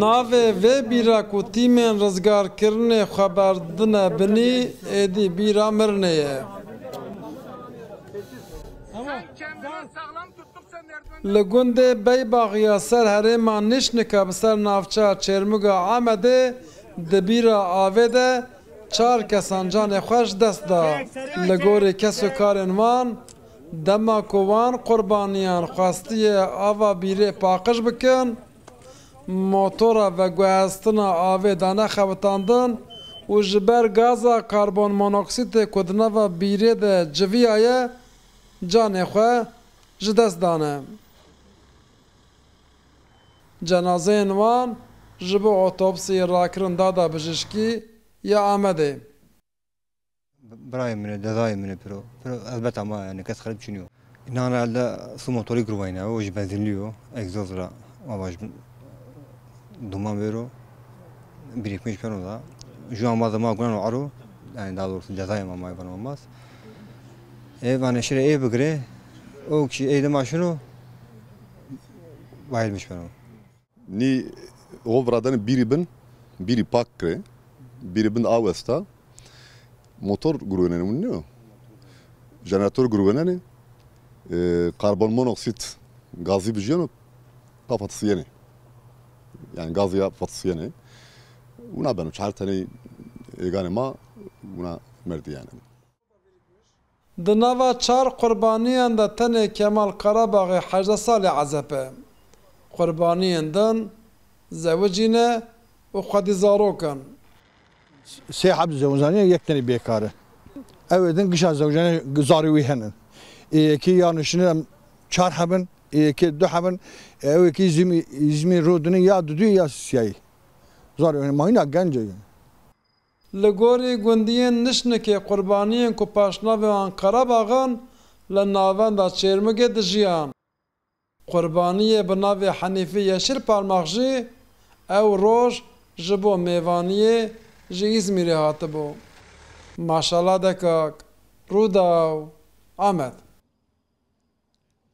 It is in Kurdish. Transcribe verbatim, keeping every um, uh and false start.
Navê vê bîra ku tîmên rizgarkirinê xwe berdine binî, êdî bîra mirinê ye. Li gundê Beybax ya ser herêma Nişnika bi ser navçeya Çêrmuga Amedê di bîra avê de çar kesan canê xwe ji dest da. Li gorî kesokarên wan, dema ku wan qurbaniyan xwestiye ava bîrê paqij bikin, motora veguhestina avê dane xebitandin û ji ber gaza karbon monoksîdê ku di nava bîrê de civiyaye, canê xwe ji dest dane. Cenazeyên wan ji bo otopsiyê rakirin dada bijîşkî ya Amedê. Birayê min e, dezayê min e piro. Piro ezbeta ma yani kes xerîb çiniyo. Nana elde su motorî girwayne, o ji benzînlî yo, egzoz ra, ma baş duman vêro, birî pênc pêro da. Ju ambaza ma gunan aro, yani daha doğrusu cezayê ma ma van olmaz. Ev anne şire ev bigire, o kişi ev de maşino, bayılmış ben o. Nî hov radene bîrî bin, bîrî pak kire, bîrî bin awesta, motor gurwenene win ne? Jenerator gurwenene, e, karbon monoksit gazî bijiyeno, ka fatisiyene. Yani gazî ya fatisiyene. Wina beno çar tenê êganê ma, wina merdî yani. Di nava çar qurbaniyan de tenê Kemal Karabaxê hejdeh salî ezeb e. Qurbaniyên din zewicî ne û xwedî zarok in. Sê heb zewicaniye, yek tenê bêkar e. Ew ê din gişa zewicane zarê wî hene. Ê yekê ya niştine em çar hebin, ê yekê du hebin, ew yekê zimî, zimî rodine ya duduyê ya siyayî. Zarê wî hene. Ma hîna genc e. Li gorî gundiyên Nişnikê qurbaniyên ku paşnavê wan Qerebax in, li navenda Çêrmugê dijiyan. Qurbaniyê bi navê Henîfî Yeşîl Parmax jî ew roj ji bo mêvaniyê ji Îzmîrê hatibû. Maşala Dekak, Rûdaw, Amed.